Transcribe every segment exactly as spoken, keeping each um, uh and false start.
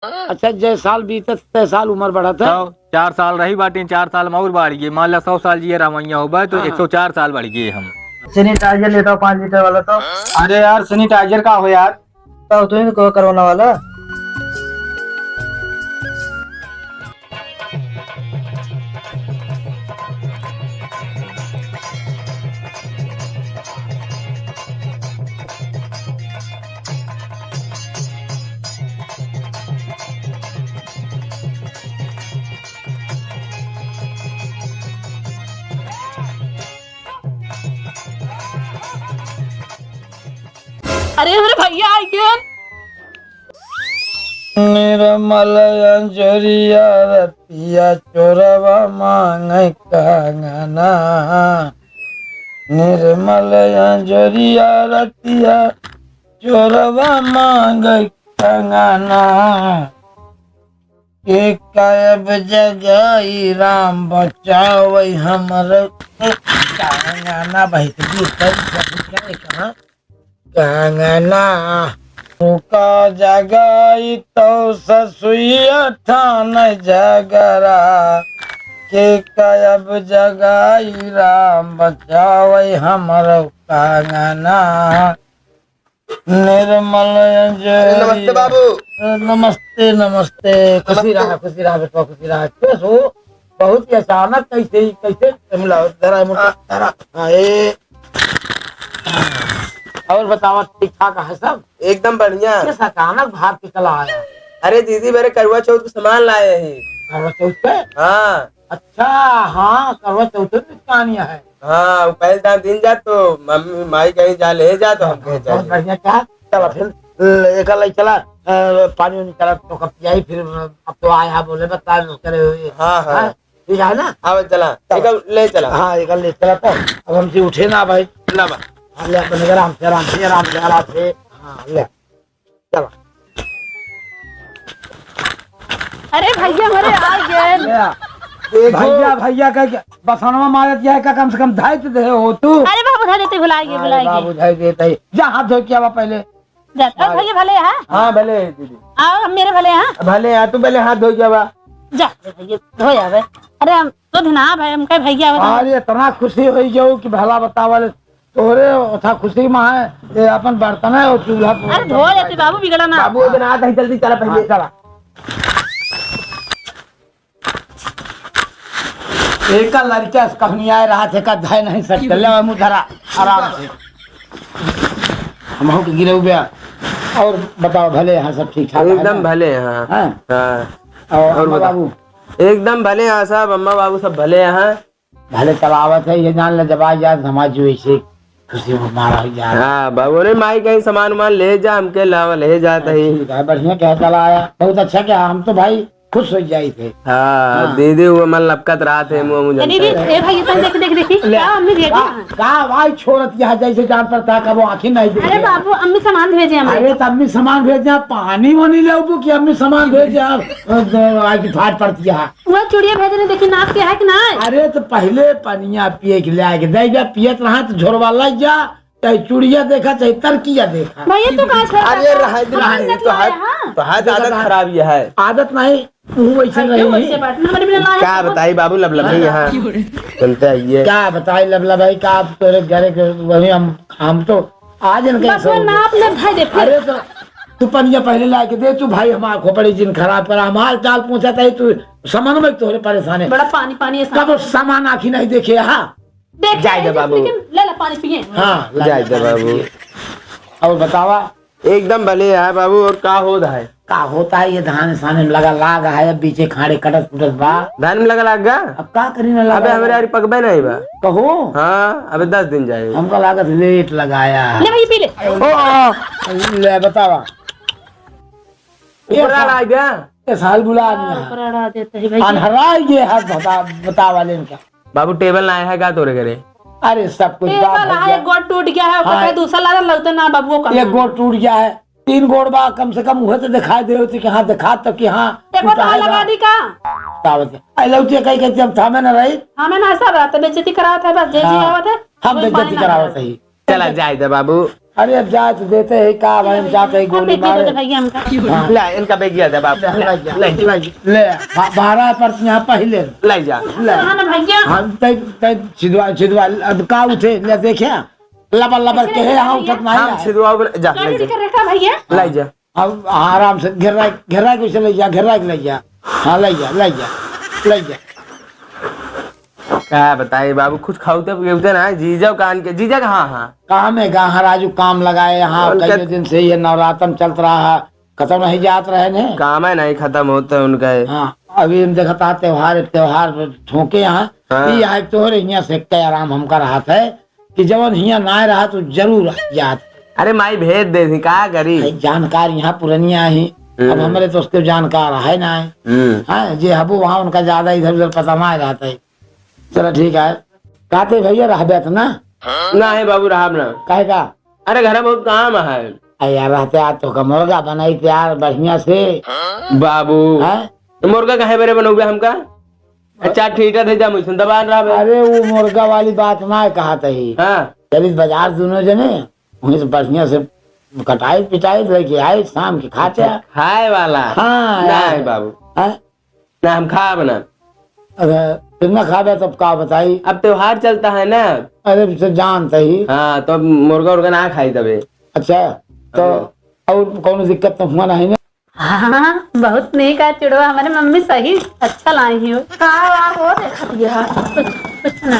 अच्छा, जय साल बीतत तय साल उमर बढ़त है। तो चार साल रही बाटी, चार साल में और बढ़ गई। मान ला सौ साल जिए रहवैया होबे तो हाँ। एक सौ चार साल बढ़ गए हम। Sanitizer लेता हूँ पाँच लीटर वाला तो। अरे यार, sanitizer का हो यार? तो तुम्हें को कोरोना वाला। अरे, हमरे भैया आइ गए। निर्मल अंजोरिया रतिया चोरवा मांगे कंगना। निर्मल अंजोरिया रतिया चोरवा मांगे कंगना। के कायब जगाई राम बचावै हमर कंगना। बहित गीत बन सब क्या कहाँ? कंगना, रुका जगाई तौ ससुइया ठान जगरा, के कायब जगाई राम बचावै हमरो कंगना। निर्मल अंजोरिया। नमस्ते बाबू। नमस्ते, नमस्ते। खुशी नमस्ते। रहा, खुशी रहा बेटा, खुशी रहा। कैसे हो? बहुत ही अचानक कैसे ही, कैसे? मिलाओ, धरा, मुंडा, हाँ। धरा। हाँ, ए। और बतावा, ठीक ठाक है सब? एकदम बढ़िया। कैसा अचानक भाग के चला आया? अरे दीदी, मेरे करवा चौथ को सामान लाए हैं। करवा चौथ पे? हाँ। अच्छा, हाँ, करवा चौथ पे कहानियाँ है। हाँ, वो पहले दान दिन जा तो मम्मी, माई कहीं जा ले जा तो हम कहीं बहुत चले। बढ़िया, क्या? चला फिर, ल-, एकर ले चला, अ, पानी वानी चला तो कब पियाई, फिर अब तो आया है बोले, बता करे हुए। हाँ, हाँ। हाँ? ठीक है ना? हाँ, चला। चला। एक ले चला। हाँ, एक ले चला तो। अब हमसे उठे ना भाई। ना बा। हाँ, ले अपन घर आराम से, आराम से, आराम से, आराम से। हाँ, ले। चला। अरे भैया, अरे आ गए। ले आ। देखो। भैया, भैया कह के बसनवा मारत यह का कम से कम धाई तो दे हो तू। अरे बाबू, धाई देते, भुला गए, अरे भुला गए। बाबू, धाई देते ही। जा हाथ धो के आवा पहले। जा, अब भैया भले हैं? हाँ, भले हैं दीदी। आओ, हम मेरे भले हैं? भले हैं, तू पहले हाथ धो के आवा। जा, भैया, धो जावे। अरे, हम तो धना भाई, हम कहे भैया हो। अरे, इतना खुशी हो जाऊ कि भला बतावा ले। तोरे ओथा खुशी में है, ये अपन बर्तन है और चूल्हा पर अरे, धो लेती बाबू, बिगड़ा ना। बाबू, इतना आता है, जल्दी चला पहले। हाँ, चला। एका लड़का से कहनी आए रहा थे, का धय नहीं सकते। ले, मुँह धरा, आराम से। हम हो के गिरे हुए। और बताओ, भले यहाँ सब ठीक ठाक है एकदम ना? भले यहाँ। हाँ? हाँ। और और अम्मा बताओ। बाबू? एकदम भले यहाँ सब, अम्मा बाबू सब भले यहाँ। भले चलावत है, ये जान ले, जब आ जाए, समाज जो ऐसे खुशी में मारा हो जाए। हाँ, बाबू ने माई कहीं सामान उमान ले जा, हमके लावा, ले जाता ही। ठीक है, बढ़िया क्या चला आया, बहुत अच्छा क्या, हम तो भाई खुश हो जाई थे। हाँ, हाँ। दीदी वो मन लपकत रहा थे, हाँ। मुँह मुझे ए दीदी, ए भाई, ये तो देख, देख, देखी, ले। का अम्मी भेजी का, हैं? का भाई छोड़त यहाँ जैसे जान पड़ता, कब वो आँखें नहीं अरे देखे। बाबू, अम्मी सामान भेजे हमें। अरे, तो अम्मी सामान भेजे, पानी वानी ले आऊँ कि अम्मी सामान भेजे, आप, अ, आज फाट पड़ती है। वो चुड़िया भेजने देखी, नाप के है कि ना? अरे, तो पहले पनिया पिए के ले आके दे जा, पियत रहा तो झोरवा लग जा, चाहे चुड़िया देखा, चाहे तरकिया देखा। भैया, तू का छोड़ अरे, रहा? रहा दे, हम रहा दे, इज्जत तो लाए, हाथ, हाँ। तो हाथ आदत खराब ये है। आदत नहीं, वो वैसे अरे, रही। वैसे बात ना, हमारे बिना लाए क्या तो बताई बाबू, लबलबी हाँ। यहाँ चलते आइए। क्या बताई लबलबी, का आप तोरे घरे के वही हम, हम तो आज इनके बस वो ऐसे हो गए। नाप ले भाई, देखो। अरे, तो तू पनिया पहले ला के दे, तू भाई हमार खोपड़ी जिन खराब करा, हम हाल चाल पूछत है, तू समन में तोहरे परेशान है। बड़ा पानी, पानी है कब सामान आँखी नहीं देखे, हाँ? देखे जाए दे है, बाबू। लेकिन ले ला पानी पिए। हाँ, ला जाए ले दे पानी बाबू। पिए। और बतावा? एकदम भले है बाबू, और का होत है? का होता है, ये धान साने में लगा लाग है, अब बीचे खाड़े कटत कुटत बा। धान में लगा लाग गा? अब का करी ना लगा अबे लगा। हमरे यार पकबे नहीं बा। कहो। हाँ, अबे दस दिन जाए। हमका लागत लेट लगाया है। ले भाई पी ले। ओ, ओ, ले बतावा। ऊपर आ रहा है क्या? ये साल बुला हाँ, दिया। ऊपर आ रहा देता है भाई। अनहरा ये हाथ बता, बतावा ले इनका। बाबू, टेबल ना आया है का तोरे घरे? अरे, सब कुछ टेबल बा है, भैया। एक गोड़ टूट गया है, ऊपर हाँ। का दूसरा लादन लगता ना बाबू का। एक गोड़ टूट गया है, तीन गोड़ बा, कम से कम उहे तो दिखाई दे होती कि हाँ, दिखा तो कि हाँ, एक गोड़ टूटा है लगा बा। दी का? तावत है। आई लौटी कहीं कहती हम थामे ना रही। थामे ना, सब रहते, बेइज्जती करावत है बस, जे जी हाँ, आवत है, हम वही बेइज्जती पानी करावत मांगत है। चला जाए दे बाबू। अरे अब जाए तो देते ही का भाई, हम जाते ही गोली मारे। भैया हमका। हाँ। ले, इनका बैगिया दे बाबू। ले, ले, ले, ले, ले, बा-, बारह पर यहाँ पहले। ले जा। ले। हाँ ना भैया। हाँ, तै, तै, छिदवा, छिदवा, अब का उठे, ले देखे। लबर, लबर के है, हाँ, उठत नहीं हम है। छिदवा बोले, जा, ले जा। कर रखा भैया। ले जा। अब आराम से घेरा, घेरा के उसे ले जा, घेरा के ले जा। हाँ, ले जा, ले जा, ले जा। का बताई बाबू, कुछ खाउते पिउते ना, जीजा कान के, जीजा कहाँ, हाँ? काम है, कहाँ राजू काम लगाए, हाँ, उनका कई दिन से ये नवरातन चलत रहा है, खतम नहीं जात रहे ने। काम है नहीं खतम होता उनका है। हाँ, अभी हम देखता त्योहार, त्योहार पे ठोके यहाँ, हाँ। ये यहाँ तोहरे यहाँ से कई आराम हमका रहा था, कि जवन हियाँ नाय रहा तो जरूर आ जात। अरे माई भेज दे थी, का करी? भाई जानकार यहाँ पुरनिया ही, अब हम्म। हमरे तो उसके जानकार है ना है। हम्म। हाँ, जे हबो वहाँ उनका ज्यादा इधर उधर पता ना रहता है। चलो ठीक है, कहते भैया रहबे तो ना? ना है बाबू, रहब ना। काहे का? अरे घर में बहुत काम है। अरे यार रहते आज तो का मुर्गा बनाई यार बढ़िया से। बाबू, हाँ? तो मुर्गा काहे बरे बनोगे हमका? अच्छा, ठीक है, दे जा, मुझसे दबान रहा बे। अरे, वो मुर्गा वाली बात ना कहत ही। हाँ। चलित बाजार दोनों जने, वहीं से बढ़िया से कटाई पिटाई लेके आए, शाम के खाते हैं। खाए वाला? हाँ, ना यार। है बाबू। हाँ? ना, हम खाब ना। अरे, फिर ना खाबे तब का बताई? अब त्योहार चलता है ना। अरे, तो जानते ही। हाँ, तो अब मुर्गा उर्गा ना खाई तबे। अच्छा, तो हाँ। और कौनो दिक्कत तो हुआ नहीं ना? हाँ, बहुत नीक है चुड़वा, हमारे मम्मी सही अच्छा लाई ही हो। का बा हो देखत यह? कुछ, कुछ ना।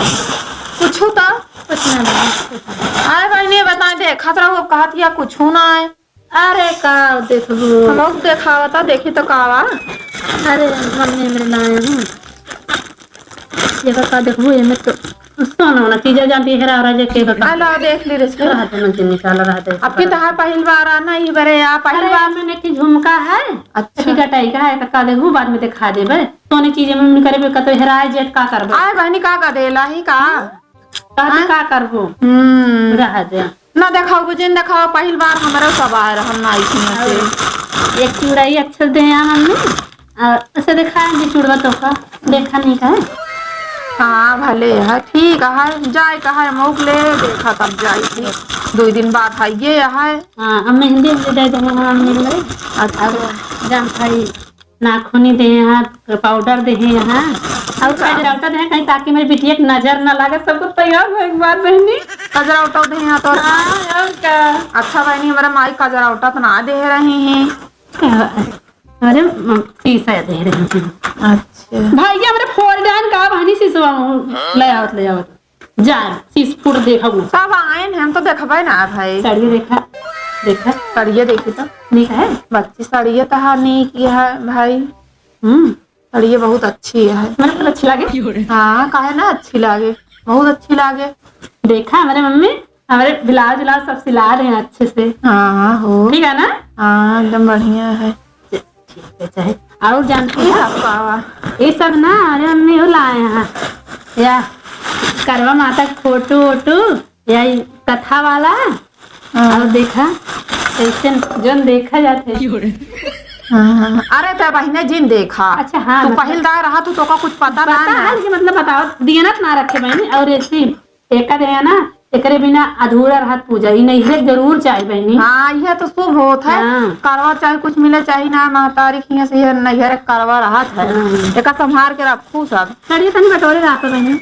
कुछ तो? कुछ ना, कुछ ना। आए बहिनी, बता दे, खतरा हो कहत या कुछ ना आए। अरे का देखबू? हम लोग देखावता, देखी तो का बा? अरे मम्मी, मेरे लाए हूँ। ये का, का देखबू, ये में तो सोना होना चीजें जानती है, हेरा, हेरा जे के बता। आ ला, देख ली रे। रहा दे, मैं निकाल रहा दे। अब की तो है पहिल बार आना ही बरे, आ पहिल अरे, बार। में नेकी झुमका है। अच्छा। नेकी गटाई का है, का देखबू, बाद में दिखा देबे। सोने चीजें में करे बे, कतो हेराए जेठ का करबे? आए बहिनी, का का देला ही का? का दे, हाँ? का करबो? हम्म। रह दे। ना देखाओ, जिन देखाओ, पहिल बार हमरो सब आए रहन ना इसी में से। और एक चुड़ाई अच्छे दे यहाँ मम्मी। आ, ऐसे देखा है जी चुड़वा तो का, देखा नहीं का है? हाँ, भले है, ठीक है, जाए का है, मौक ले, देखा तब जाए थी। दो दिन बाद है, ये है। हाँ, अब मेहंदी, मेहंदी दे देंगे हम मम्मी लोग। अच्छा। अब जान भाई, नाखूनी दे हैं, पाउडर दे हैं यहाँ। और कजरौटा दे हैं, कहीं ताकि मेरी बिटिया की नजर ना लगे, सबको तैयार हो एक बार बहनी। कजरौटा दे हैं तो हाँ, और का? अच्छा बहनी, हमारा माई कजरौटा तो ना दे रही हैं। अरे, म-, शीशा दे रही हैं। अच्छा। भैया, मेरे फोर डान का बहनी शीशवा ले आवत, ले आवत। जा, शीश फूट देखा ना। सब आइन, हम तो देखबे ना भाई। साड़िया देखा, देखा। साड़िया देखी तो। नीक है? बच्ची, साड़िया तो हाँ नीक है भाई। हम्म। साड़िया बहुत अच्छी है। मेरे को अच्छी लागे। हाँ, काहे ना अच्छी लागे, बहुत अच्छी लागे। देखा हमारे मम्मी, हमारे ब्लाउज व्लाउज सब सिला रहे हैं अच्छे से। हाँ, हो। ठीक है ना? हाँ, एकदम बढ़िया है। ठीक है, चाहे और जानती है? ये सब ना, अरे मम्मी, वो लाए हैं। या करवा माता के फोटो वोटो, या ई कथा वाला। हाँ। और देखा, ऐसे जोन देखा जाते। हाँ, हाँ, हाँ। अरे, ते बहिने जिन देखा। अच्छा, हाँ, तू मतलब पहिल दाए रहा, तू तोका कुछ पता पता ना है ना। कि मतलब बताओ, दियनत ना रखे बहिनी, और ऐसी एका दे है ना, एकरे बिना अधूरा रहत पूजा, ई नैहरे जरूर चाही बहिनी। हाँ, यह तो शुभ होत है। हाँ। करवा चाहे कुछ मिले, चाहे ना, महतारी खिया से यह नैहरे करवा रहत है। हाँ। एका संभार के रखू सब। सड़िए तनी बटोरे रहा बहिनी।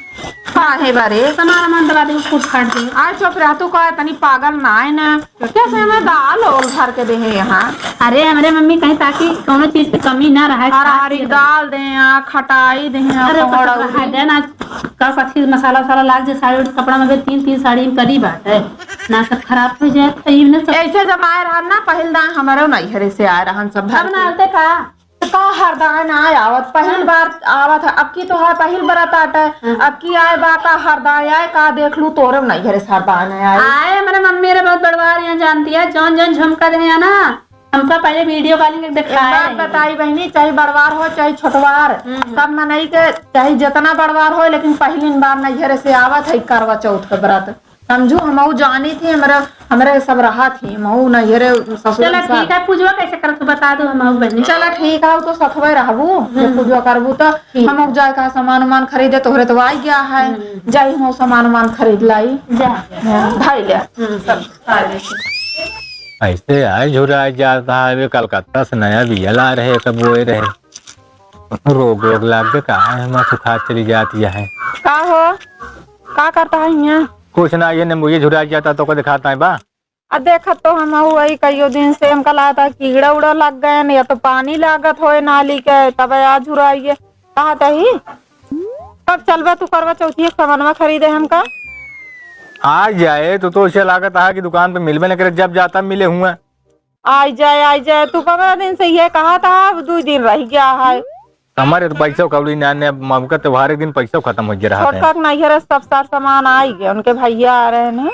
काहे बारे? सामान वामान दबा दे, फूट फाट दे। आए चुप रह, तू का तनी पागल ना है ना? कैसे हमें दाल ओल भर के दे है यहाँ? अरे, हमरे मम्मी कहीं ताकि कौनो चीज की कमी ना रहे, हरारी खाए के। दाल दे, आ, खटाई दे, आ, अरे, पकौड़ा पकौड़ा उड़ी। है, दे ना। का कथी मसाला वसाला लाग जे साड़ी उड़ी कपड़ा में, तीन, तीन साड़ी में करी बात है ना, सब खराब हो जाए, तो ये ना सब ऐसे जब आए रहन ना, पहिल दाएं हमरो नैहरे से आए रहन सब धर अब ना के। आते का? तो का हर दाएं ना आवत, पहिल हाँ। बार आवत है, अब की तो है पहिल बरात आटे, हाँ। अब की आए बा का हर दाएं आए, का देख लू तोरे नैहरे से हर दाएं ना आए। आए, मेरे मम्मी रे बहुत बड़वार यहाँ जानती है, जौन जौन झुमका दे है ना, हमका पहले वीडियो कॉलिंग एक दिखाए बात रही। बताई बहिनी, चाहे बड़वार हो, चाहे छोटवार, हम्म। सब मनई के, चाहे जितना बड़वार हो, लेकिन पहिलिन बार नैहरे से आवत है करवा चौथ के व्रत। समझू, हमहू जानी थी, हमरा, हमरा सब रहा थी, हमहू नैहरे ससुर चला, सब। ठीक है, पूजवा कैसे करत, तू बता दो, हमहू बहनी। चला, ठीक है, तो सथवे रहबू, हम्म। जब पूजवा करबू, तो ठीक। हमहू जाए का सामान उमान खरीदे, तोहरे तो आई गया है, हम्म। जाई, हमहू सामान उमान खरीद लाई। जा। हाँ, भाई ले। हम्म, सब, आ जाए। ऐसे आए झुरा जाता है, वे कलकत्ता से नया बिया ला रहे, सब बोए रहे। रोग वोग लाग के का है, माँ सुखा चली जाती है। का हो? का करता है हियाँ? कुछ ना, ये नींबू ये झुरा जाता तो को दिखाता है बा। आ देखत तो हम हऊ वही कईयो दिन से, हमका लागता कीड़ा उड़ा लग गए न, या तो पानी लागत होए नाली के, तब आज झुराइए। कहा तही? कब चलबा तू करवा चौथी एक सामानवा खरीदे हमका? आ जाए तो, तो इसे लागत है कि दुकान पे मिलबे न करे, जब जाता मिले हुए। आई जाए, आई जाए, तू पंद्रह दिन से ये कहा था, अब दू दिन रह गया है। हमारे तो पैसा कौड़ी ना ने, मौका त्योहार के दिन पैसा खत्म हो गया रहा है। छोटका के नैहर से सब सार सामान आई गए, उनके भैया आ रहे हैं,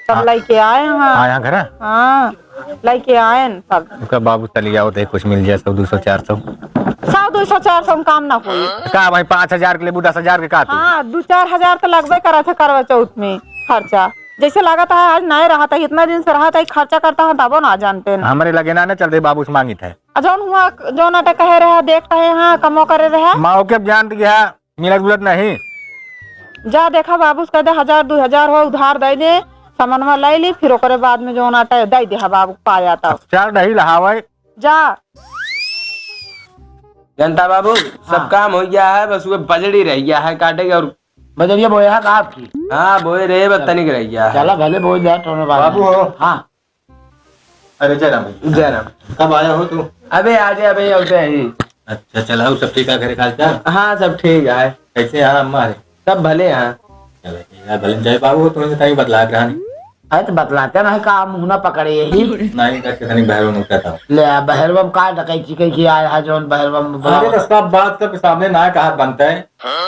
सब हाँ। लेके आए हैं। हाँ, यहाँ घर है? हाँ, लेके आए हैं सब। उसका बाबू चली आओ, तो कुछ मिल जाए, सौ, दो सौ, चार सौ। सौ, दो सौ, चार सौ में काम ना होई। का भाई, पाँच हजार के लेबू, दस हजार के का तू? हाँ, दो चार हजार तो लगबे करा था करवा चौथ में खर्चा। जैसे लागत है आज नए रहत है, इतना दिन से रहत है, खर्चा करता है, तबो ना जानते हैं। हमरे लगे ना, ना चलते, बाबू से मांगित है। आ जौन हुआ, जौन अटे कहे रहे, देखता है, हाँ, कमो करे रहे। माँ ओके अब जानत गया, मिलत जुलत नहीं। जा देखा बाबू से कह दे, हजार दो हजार हो उधार दे दे, सामानवा ले ली, फिर ओकरे बाद में जौन अटे दे दे, हाँ, बाबू पाया तब। अब चल रही लहावे। जा। जनता बाबू, सब हाँ। काम हो गया है, बस वो बजड़ी रह गया है काटे के और बजरिया बोया है का आपकी? हाँ, बोए रहे, बस तनिक रह गया है। चला भले बोए जा, टोने बाबू हो। हाँ। अरे जय राम भैया। जय राम। कब आया हो तू? अबे आ गया, अबे अवते ही। अच्छा, चला, सब ठीक है, घर का हाल चाल? हाँ, सब ठीक है। कैसे हैं अम्मा रे? सब भले हैं। चला ठीक है, भले जय बाबू हो, तुमने कहीं बतला रहा नहीं। अरे तो बतलाते ना, का मुंह ना पकड़े यही। नहीं, कैसे तनिक बहरवा में उठा था। ले, बहरवा में का डकैती कह के आया है, जौन बहरवा में बुलावा? अरे तो सब बात सब सामने ना कहा बनता है।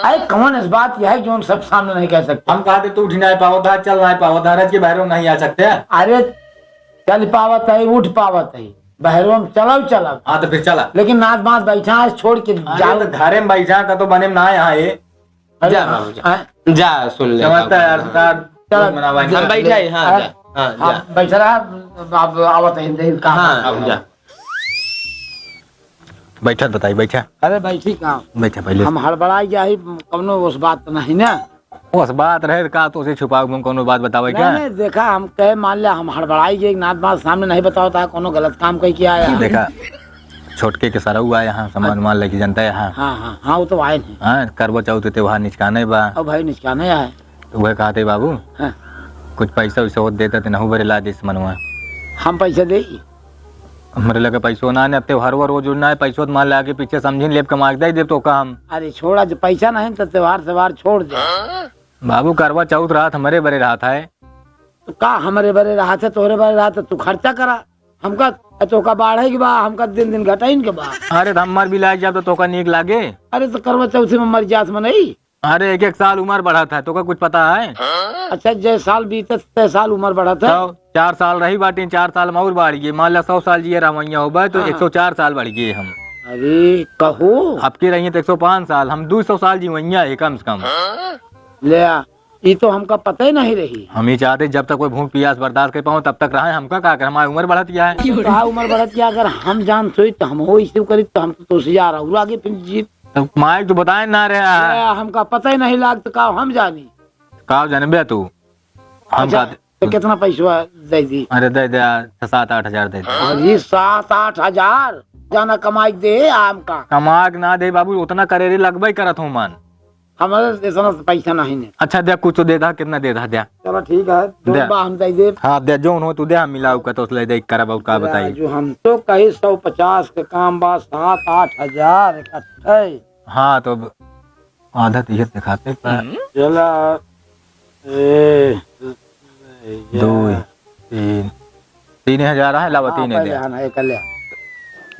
अरे कौन इस बात यह है, जौन सब सामने नहीं कह सकते? हम कहा थे, तू उठ नहीं पावत था, चल नहीं पावत था, रज के बहरवा नहीं आ सकते। अरे चल पावत है, उठ पावत है, बहरवा में चलब, चलब। हाँ, तो फिर चला। लेकिन नाथ बांस बैठा है, छोड़ के अरे जाओ। तो घरे में बैठा का तो बने में ना यहाँ ये। अरे जा हाँ, बाबू, जा। हाँ। जा, सुन ले समझता है बाबू। यार, सरकार चला। लोग मनावा हम बैठा है, हाँ, हाँ, जा। हाँ, हाँ, जा। बैठा रहा, अब आवत है, देख का हाँ, बात है। जा। बैठत बताई, बैठा। अरे बैठी का? बैठा पहले। हम हड़बड़ाई गया ही, कौनो उस बात तो नहीं ना? उस बात रहे का, तो उसे छुपावे में कौनो बात बतावे नहीं, क्या? नहीं, देखा, हम कहे, मान लिया, हम हड़बड़ाई गए, नाथ बात सामने नहीं बताओ था, कौनो गलत काम कह के आया। देखा, छोटके के सरऊ आए यहाँ, सामान अच्छा। उमान लेके जनता है यहाँ। हाँ, हाँ, हाँ, वो तो आए हैं। हाँ, करवा चौथ के त्योहार निचकाने बा। अब भाई निचकाने आए। तो वह कहते बाबू, हाँ। कुछ पैसा वैसा होत देता तो नहु बरे ला देस मनवा। हम पैसा दे? हमरे लगे पैसो ना है, अब त्योहार वो रोज उड़ना है, पैसो तो मान ले आगे पीछे समझिन लेब कमा के दे देब तो का हम। अरे छोड़ा, जो पैसा नहीं तो त्योहार, त्योहार छोड़ दे। बाबू करवा चौथ रात हमरे बरे रात है। तो का हमरे बरे रात है, तोहरे बरे रात है, तू खर्चा करा। हमका, तोका बाढ़े के बा, हमका दिन दिन घटाइन के बा। अरे तो हम मर भी लाग जाब तो तोका नीक लागे? अरे तो करवा चौथी में मर जात मनई। अरे एक एक साल उमर बढ़त है, तोका कुछ पता है? अच्छा, जय साल बीतत तय साल उमर बढ़त है। तो चार साल रही बाटी, चार साल में और बढ़ गई। मान ला सौ साल जिए रहवैया होबे तो हाँ। एक सौ चार साल बढ़ गए हम। अरे कहो। अब के रहिए तो एक सौ पाँच साल, हम दो सौ साल जीवैया है कम से कम। ले आ, ई तो हमका पता ही नहीं रही। हम ही चाहते जब तक कोई भूख पियास बर्दाश्त कर पाओ तब तक रहे, हमका का कर, हमारी उम्र बढ़त गया है। तो कहा उम्र बढ़त गया, अगर हम जान सोई तो हम हो इसी करी तो हम तो तोसे जा रहा हूँ आगे फिर जीत। तो माइक तो बताए ना रहा है। ए, हमका पता ही नहीं लाग तो का हम जानी। का जानबे तू? हम अच्छा, का तो कितना पैसा दे दी? अरे दे दे, छह सात आठ हजार दे दे। अरे सात आठ हजार जाना कमाई दे हमका। कमा के ना दे बाबू, उतना करेरे लगबे करत हूँ मन। हमारे इतना पैसा नहीं ने। अच्छा दे, कुछ तो दे दा, कितना दे दा, दे। चलो ठीक है, दे। जोन बा हम दे दे। हाँ दे, जोन हो तू दे, हम मिलाऊ का तो ले दे करब और का बताई। राजू, हम तो कही सौ पचास के काम बा, सात आठ हजार इकट्ठे। हाँ तो अब आधा तो ये दिखाते पर हम्म। चला, ए, दो, तीन, तीन हजार है, लावा हाँ, तीन पहले दे। हाँ, एक ले।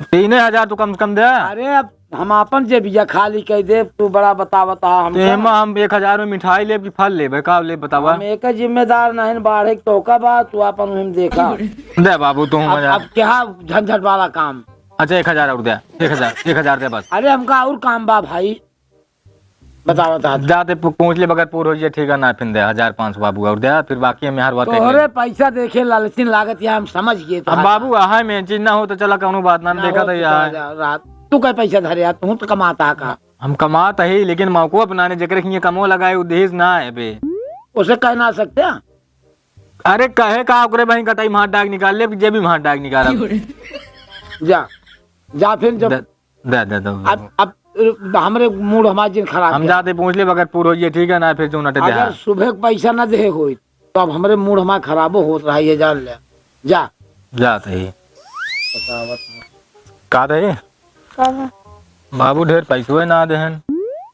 तीन हजार तो कम से कम दे। अरे अब हम अपन जे बिया खाली कह दे, तू बड़ा बतावत हा हमका। तो एमा हम एक हजार में मिठाई लेब कि फल लेब, का लेब बतावा? हम एक जिम्मेदार नहीं, बाढ़े के तोका बा, तू अपन हम देखा। दे बाबू, तू अब, मजा। अब क्या झंझट वाला काम? अच्छा, एक हजार और दे, एक हजार, एक हजार दे बस। अरे हमका और काम बा भाई। बताओ, बताओ। जाते पू-, पूछ ले, बगैर पूर हो जाए, ठीक है, ना फिर दे हजार पाँच सौ बाबू और दे, फिर बाकी हम यहाँ रुआ तोहरे पैसा देखे लालचिन लागत, या हम समझ गए अब तोहार बाबू, बात। आहा, मेन चीज ना हो तो चला, कौनो बात ना, ना देखा हो था तो यार। चला जा, रात। तू का पैसा धरे यार, तू तो कमाता का? हम कमात ही, लेकिन मौको अपना ने जेकरे खिए कमो लगाए, उद्देश्य ना है बे। उसे कह ना सकते हैं? अरे कहे का ओकरे बहिन कटाई मार डाक निकाल ले, जेबी मार डाक निकाल अब। जा, जा फिर जब दे, दे, दे, दे। अब, अब हमरे मूड हमार जिन खराब हम है। जाते पूछ ले, बगैर पूर होइए, ठीक है ना, फिर जो नटे दे अगर हाथ। सुबह के पैसा ना दे होई, तो अब हमरे मूड हमार खराबो होत रहा, ये जान ले। जा। जात ही। बतावत हूँ। का दे? का बा? बाबू ढेर पैसवे ना देहन।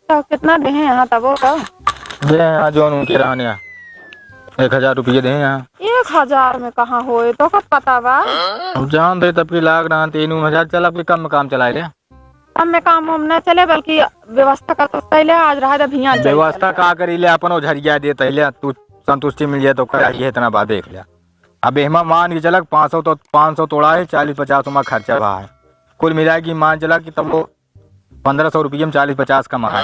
तो कितना देहे यहाँ तबो तो? दे यहाँ जौन उनके रहने यहाँ। एक हजार रुपये देहे यहाँ। एक हजार में कहाँ होए? तो का पता बा? अब जान दे तब की लाग रहा तीन उन हजार, चल अब के कम में काम चलाए रे। कम में काम हम ना चले, बल्कि व्यवस्था का तो पहले आज रहा था, भियान चले व्यवस्था चले। का करी ले, अपन ओझरिया दे तैले, तू संतुष्टि मिल जाए तो कर, ये इतना बात देख ले। अब एहमा मान के चलक पाँच सौ तो, पाँच सौ तोड़ा है, चालीस पचास ओमा खर्चा भा है। कुल मिला के मान चला कि तब वो पन्द्रह सौ रुपये में चालीस पचास कमा है।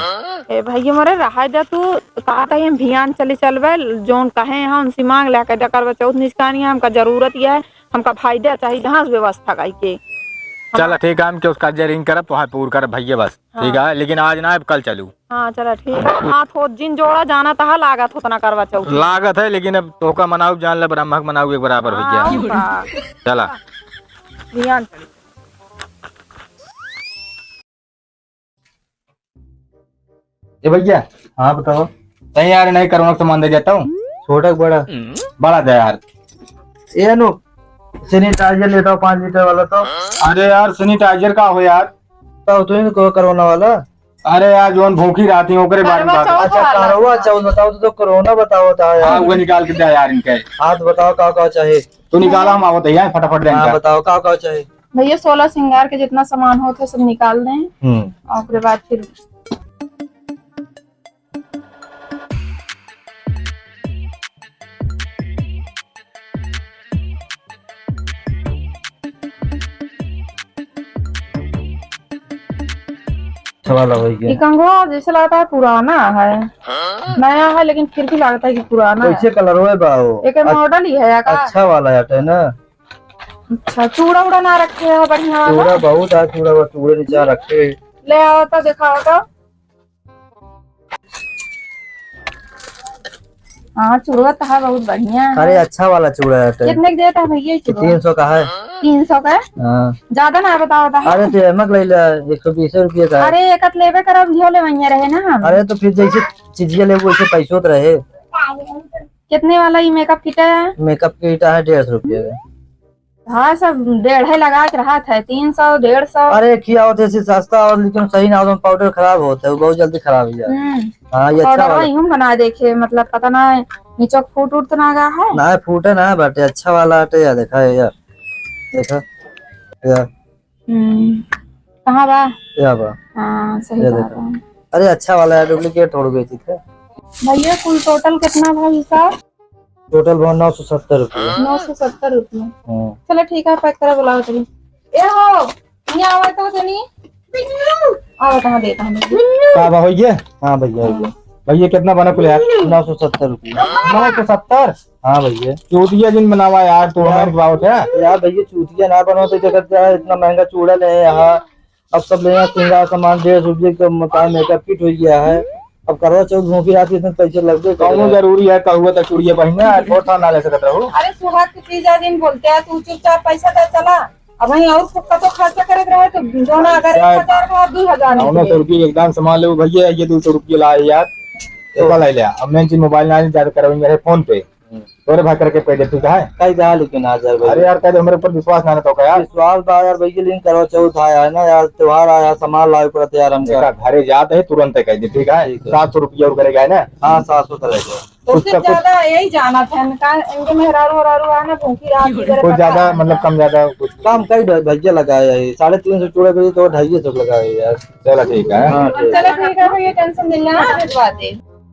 ए भैया मोरे, रहा दे तू, कहा था हम भियान चली चलबे, जौन कहे हैं उनसे मांग ले, कह दे करवा चौथ निचकानी है, हमका जरूरत ये है, हमका फायदा चाहिए, जहाँ से व्यवस्था कई के। चला ठीक है, हम के उसका जरिंग करब, तो हाँ पूर करब भैया बस। हाँ। ठीक है, लेकिन आज ना, अब कल चलू। हाँ, चला ठीक है। हाथ होत जिन जोड़ा जाना तहा लागत होत ना करवा चौथ। लागत है, लेकिन अब तोहका मनाऊ जान ले, ब्रह्मा के मनाऊ एक बराबर हो गया। हाँ, हाँ। चला। ध्यान चली। ए भैया। हाँ, बताओ। नहीं यार, नहीं, कोरोना के सामान दे जाता हूँ। छोटा के बड़ा? बड़ा दे यार। ए अनु, sanitizer लेता हूँ पाँच लीटर वाला तो। अरे यार, sanitizer का हो यार? तो तू ही को कोरोना वाला। अरे यार, जौन भूखी रहती हैं, ओकरे बारे में करवा बात। चौथ अच्छा, वाला। करवा चौथ बताओ तो, तो कोरोना बताओ था यार। हाँ, वो निकाल के दे यार इनके। हाँ, तो बताओ का का चाही? तू निकाला, हम आवत है यार, फटाफट दे हाँ, इनका। बताओ का का चाही? भैया, सोलह सिंगार के जितना सामान होत है, सब निकाल दें। हम्म। और ओकरे बाद फिर अच्छा वाला हो गया। ये कंघा जैसे लगता है पुराना है, नया है लेकिन फिर भी लगता है कि पुराना है। कैसे कलर होए बा वो? एक अच-, मॉडल ही है या का? अच्छा वाला है ना? अच्छा, चूड़ा उड़ा ना रखे है बढ़िया वाला? चूड़ा बहुत है, चूड़ा वो चूड़े नीचे रखे। ले आओ तो दिखाओ तो। हाँ, चूड़ा तो है बहुत बढ़िया है। अरे, अच्छा वाला चूड़ा है। कितने का देता है भैया ये चूड़ा? तीन सौ का है। तीन सौ का है? हाँ। ज्यादा ना बताओ तो। अरे, तो एमक ले ला, एक सौ बीस रुपये का है। अरे, एक लेबे करब, इहो लेवइया रहे ना हम। अरे, तो फिर जैसे चीजिया लेबो, वैसे पैसो तो रहे। कितने वाला ये makeup kit है? Makeup kit है डेढ़ सौ रुपये का। हाँ, सब डेढ़े लगा के रहत है, तीन सौ, डेढ़ सौ। अरे, खिया होते ऐसे सस्ता और लेकिन सही ना हो, तो पाउडर खराब होता है, वो बहुत जल्दी खराब हो जाता है। हम्म। हाँ, ये अच्छा पाउडर वाला। यूं बना देखे, मतलब, पता ना, नीचे फूट उट तो ना गया है? ना, फूटे ना बाटे, अच्छा वाला आटे, या देखा है, या देखा, या। हम्म। कहाँ बा? या बा। हाँ, सही ये बात देखा। है। अरे, अच्छा वाला है, duplicate थोड़ी बेची थे। भैया, कुल total कितना भा हिसाब? Total भाव नौ सौ सत्तर रुपया। नौ सौ सत्तर रुपया। हाँ। चलो ठीक है, pack करा, बुलाओ चलो। ए हो, ये आवा तो जनी। आवा, कहाँ देता हूँ? का बा, होइए? हाँ भैया, होइए। हाँ। भैया, कितना बना कुल यार? नौ सौ सत्तर रुपया। नौ सौ सत्तर? हाँ भैया। चूतिया जिन बनावा यार, तो यार, हमारे बाबू है। यार भैया, चूतिया ना बनाओ तो जगत का इतना महंगा चूड़ा ले यहाँ। अब सब लेना सिंगार सामान डेढ़ सौ रुपये का मकान makeup kit हो गया है। अब करवा चौथ भूखी रात इतने पैसे लगबे कौनो करेगा। जरूरी है, कहुआ तक चूड़िया पहिनना है, बहुत ना ले सकत रहू। अरे सुहाग की चीज आज इन बोलते हैं, तू चुपचाप पैसा दे चला। अब वहीं और खूब कतो खर्चा करे के रहे तो जो ना अगर यार, एक हजार का, दो हजार कौनो निकले। सौ रुपये एकदम सामान ले भैया, ये दो सौ रुपये लाए यार। तो ला ले, अब मैं जी मोबाइल ना ज्यादा करवाएंगे, फोन पे। हम्म। तोरे भाई करके कह दे, ठीक है? कह दे, लेकिन आज यार भाई। अरे यार, कह दे, हमरे ऊपर विश्वास ना रहता का यार? विश्वास बा यार भाई, लेकिन करवा चौथ आया है ना यार, त्योहार आया, सामान लावे पड़त यार हमका। देखा, घरे जात है, तुरंत कह दे, ठीक है? ठीक है। सात सौ रुपया और करेगा, है ना? हाँ, सात सौ तो रहेगा। उससे उसका कुछ ज्यादा यही जाना था इनका, इनके मेहरारू, मेहरारू आया ना, भूखी रात की कुछ पता ज्यादा, है मतलब, ना। कम ज्यादा कुछ? कम कई भाई, भैया लगाया है, साढ़े तीन सौ चूड़ा के लिए तो ढाई सौ लगाया है यार। चलो, ठीक है। हाँ, ठीक। चलो, ठीक है भैया, tension नहीं लेना, भिजवा दे।